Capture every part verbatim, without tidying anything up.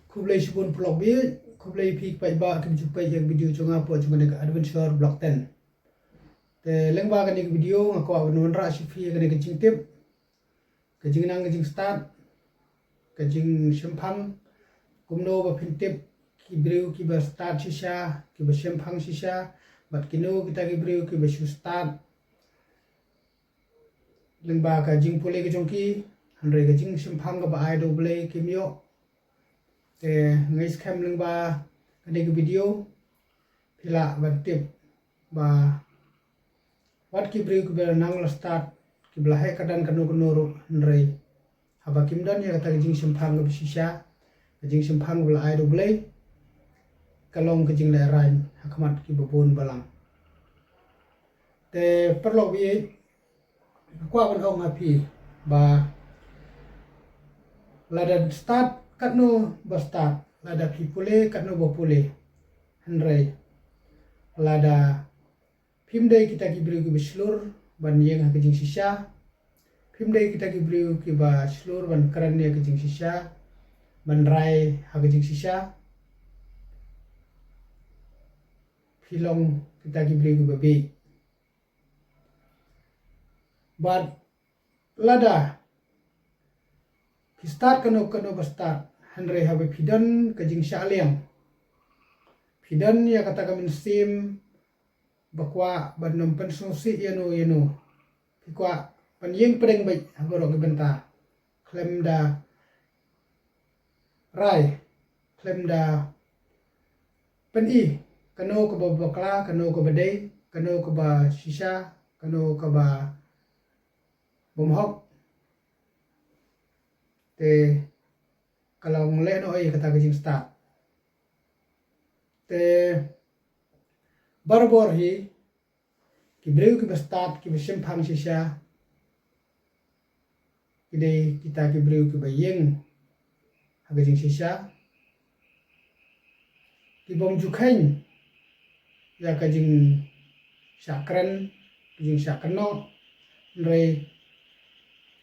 Khublei shibun paralok baieit, khublei phi ki paidbah kiba ju peit ïa ka video jong nga hapoh jong kane ka Adventure Block ten. Te lyngba kane ka video nga kwah ban wanrah sha phi ïa kane ka jingtip, ka jingnang ka jingstad, ka jingshemphang, kumno ba phin tip ki briew kiba stad shisha, kiba shemphang shisha, bad kino kita ki briew kiba shu stad lyngba ka jingpule ka jong ki, hynrei ka jingshemphang kaba ai da U Blei kim ïoh. Te nga ngeit skhem lyngba kane ka video phi lah ban tip ba wat ki briew kiba la nang la stad, kiba la heh kyrdan kano kano ruh, hynrei haba kim don ïa kata ka jingshemphang kaba shisha, ka jingshemphang kaba la ai da U Blei, ka long ka jinglehrain ha khmat kiba bun balang. Te paralok baieit, nga kwah ban ong ha phi ba lada stad katno ba stad, lada phi pule katno ba pule, hynrei lada phim dei kita ki briew kiba shlur ban ïeng ha ka jingshisha, phim dei kita ki briew kiba shlur ban kren ïa ka jingshisha, ban rai ha ka jingshisha, phi long kita ki briew kiba bieit. Bad lada phi stad kano kano ba stad, hynrei haba phi don ka jingshah liang, phi don ïa kata ka mynsiem ba kwah ban ym pynsngewsih ïano ïano, phi kwah ban ïeng pdeng beit ha baroh ki bynta, khlem da rai, khlem da pyni kano kaba bakla, kano kaba dei, kano kaba shisha, kano kaba bymhok. Te ka long lehnoh ïa kata ka jingstad. Te barabor hi ki briew kiba stad, kiba shemphang shisha, ki dei kita ki briew kiba ïeng ha ka jingshisha, ki bym ju kheiñ ïa ka jingshah kren, ka jingshah kynnoh, hynrei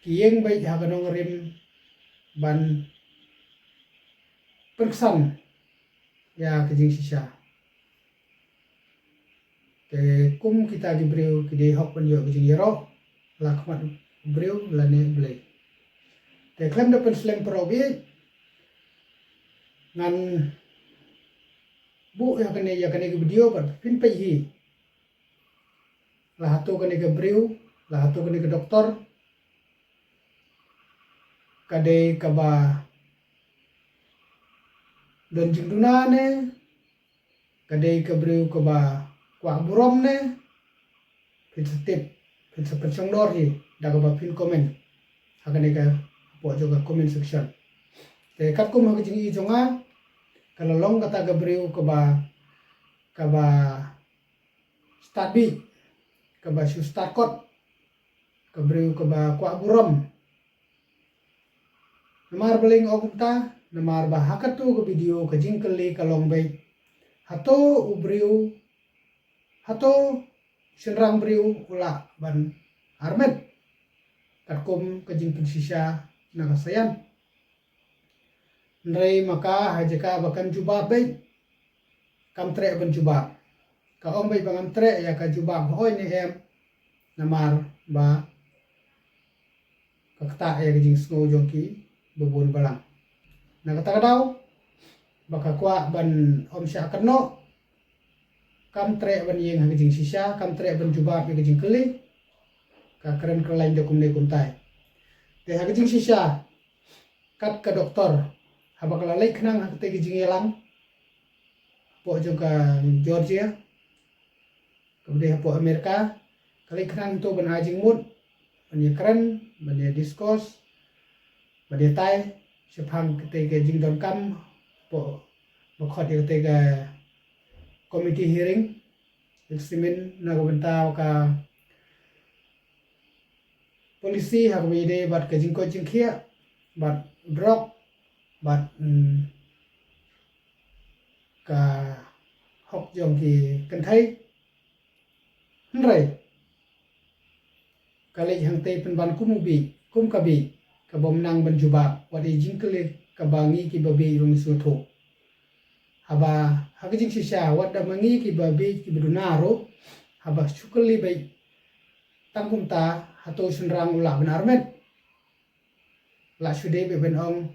ki ïeng beit ha ka nongrim ban pynksan ïa ka jingshisha. Te kum kita ki briew ki dei hok ban ïoh ka jingïaroh la khmat u briew lane U Blei. Te khlem da pynslem paralok baieit, ngan buh ïa kane, ïa kane ka video bad phin peit hi. La hato kane ka briew, la hato kane ka doktor ka dei kaba don jingduna ne ka dei ka briew kaba kwah burom ne? Phin sa tip, phin sa pynshong dor hi da kaba phin comment ha kane ka, hapoh jong ka comment section. Te katkum ha ka jingïohi jong nga, ka la long kata ka briew kaba, kaba stad beit, kaba shu stad kot, ka briew kaba kwah burom. Namar balei nga ong kumta? Namar ba ha kato ka video ka jingkylli ka long beit, hato u briew, hato shynrang briew u lah ban armet katkum ka jingpynshisha na ka saian? Hynrei ma ka, ha jaka ba kan jubab beit, kam treh ban jubab. Ka ong beit ba ngam treh ïa ka jubab hooid ne em, namar ba ka ktah ïa ka jingsngew jong ki babun balang. Na kata ka daw ba ka kwah ban ym shah kynnoh, kam treh ban ïeng ha ka jingshisha, kam treh ban jubab ïa ka jingkylli, ka kren kyllain da kumne kumtai. Te ha ka jingshisha, kat ka doktor, haba ka la leit khnang ha katei ka jingïalang hapoh jong ka Georgia, kaba dei hapoh America, ka leit khnang to ban ai jingmut, ban ïakren, ban ïa discuss, ban ïatai shaphang katei ka jingdonkam hapoh, ba khot ïa katei ka committee hearing, examine na ka bynta ka policy ha kaba ïadei bad ka jingkoit jingkhiah, bad drug, bad, mm, ka hok jong ki kynthei. Hynrei ka leit hangtei pynban kum u beit, kum ka beit, ka bym nang ban jubab wat ïa jingkylli kaba ngi kiba bieit ruh ngi sngewthuh. Haba ha ka jingshisha wat da ma ngi kiba bieit kiba duna ruh, haba shu kylli beit tang kumta, hato shynrang u lah ban armet? Lah shu dei beit ban ong,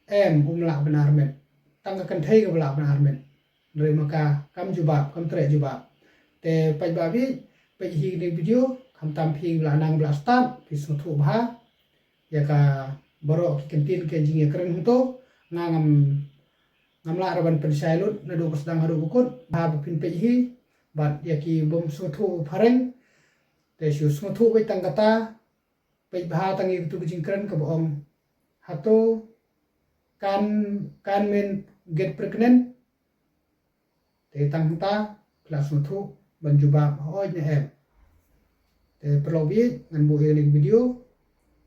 em, um lah ban armet. Tang ka kynthei kaba lah ban armet. Hynrei ma ka kam jubab, kam treh jubab. Te paidbah bieit, peit hi kane ka video, khamtam phi ba la nang ba la stad, phi sngewthuh bha ïa ka baroh ki kyntien ki jingïakren hangto. Nga ngam, ngam lah ruh ban pynshai lut naduh ba sdang haduh ba kut, bha ba phin peit hi. Bad ïa ki bym sngewthuh phareng, te shu sngewthuh beit tang kata. Peit bha tang ïa katu ka jingkren kaba ong, hato can, can men get pregnant? Te tang hangta phi lah sngewthuh ban jubab hooid ne em. Te paralok bieit, ngan buh ïa kane ka video.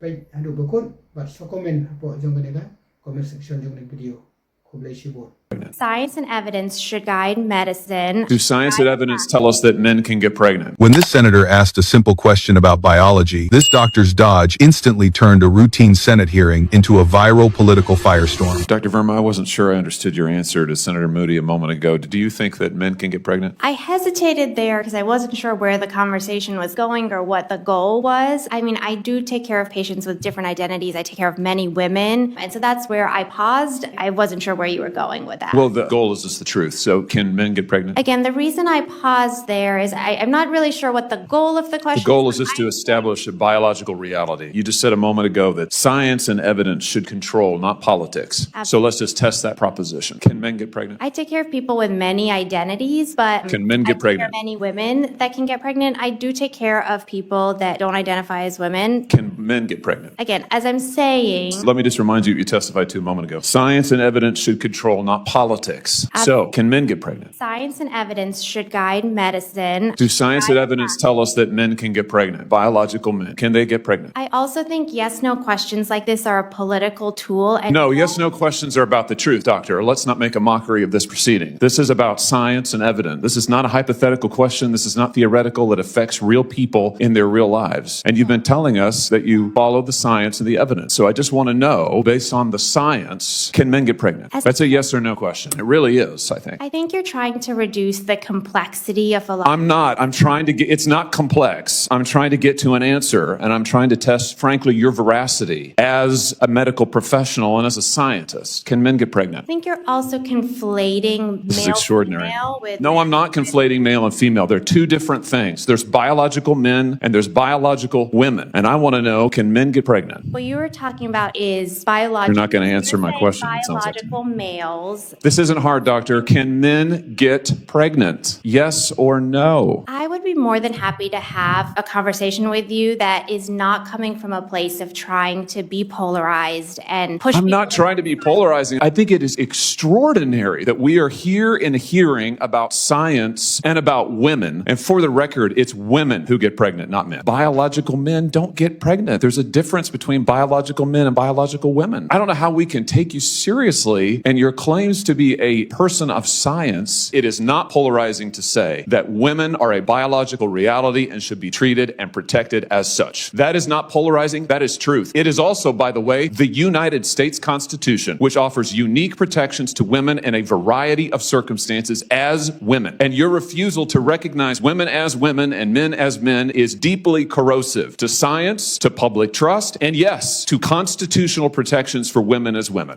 Peit haduh ba kut bad sa comment hapoh jong kane ka comment section jong kane ka video. Khublei shibun. Science and evidence should guide medicine. Do science and evidence tell us that men can get pregnant? When this senator asked a simple question about biology, this doctor's dodge instantly turned a routine Senate hearing into a viral political firestorm. Doctor Verma, I wasn't sure I understood your answer to Senator Moody a moment ago. Do you think that men can get pregnant? I hesitated there because I wasn't sure where the conversation was going or what the goal was. I mean, I do take care of patients with different identities. I take care of many women. And so that's where I paused. I wasn't sure where you were going with that. Well, the goal is just the truth. So can men get pregnant? Again, the reason I paused there is I, I'm not really sure what the goal of the question is. The goal is just to establish a biological reality. You just said a moment ago that science and evidence should control, not politics. Absolutely. So let's just test that proposition. Can men get pregnant? I take care of people with many identities, but can men get pregnant? I take care of many women that can get pregnant. I do take care of people that don't identify as women. Can men get pregnant? Again, as I'm saying, let me just remind you what you testified to a moment ago. Science and evidence should control, not politics. Ab- So, can men get pregnant? Science and evidence should guide medicine. Do science and evidence tell us that men can get pregnant? Biological men. Can they get pregnant? I also think yes, no questions like this are a political tool. And no, yes, no questions are about the truth, doctor. Let's not make a mockery of this proceeding. This is about science and evidence. This is not a hypothetical question. This is not theoretical. It affects real people in their real lives. And you've been telling us that you follow the science and the evidence. So I just want to know, based on the science, can men get pregnant? That's a yes or no question. It really is, I think. I think you're trying to reduce the complexity of a lot. I'm not. I'm trying to get, it's not complex. I'm trying to get to an answer, and I'm trying to test, frankly, your veracity as a medical professional and as a scientist. Can men get pregnant? I think you're also conflating male, female with... This is extraordinary. No, I'm not conflating male and female. They're two different things. There's biological men and there's biological women. And I want to know, can men get pregnant? What you were talking about is biological... You're not gonna answer my question, it sounds like to me. Biological males. This isn't hard, doctor. Can men get pregnant? Yes or no? I would be more than happy to have a conversation with you that is not coming from a place of trying to be polarized and push people. I'm not trying to be polarizing. I think it is extraordinary that we are here in a hearing about science and about women. And for the record, it's women who get pregnant, not men. Biological men don't get pregnant. There's a difference between biological men and biological women. I don't know how we can take you seriously and your claims to be a person of science. It is not polarizing to say that women are a biological reality and should be treated and protected as such. That is not polarizing. That is truth. It is also, by the way, the United States Constitution, which offers unique protections to women in a variety of circumstances as women. And your refusal to recognize women as women and men as men is deeply corrosive to science, to public trust, and yes, to constitutional protections for women as women.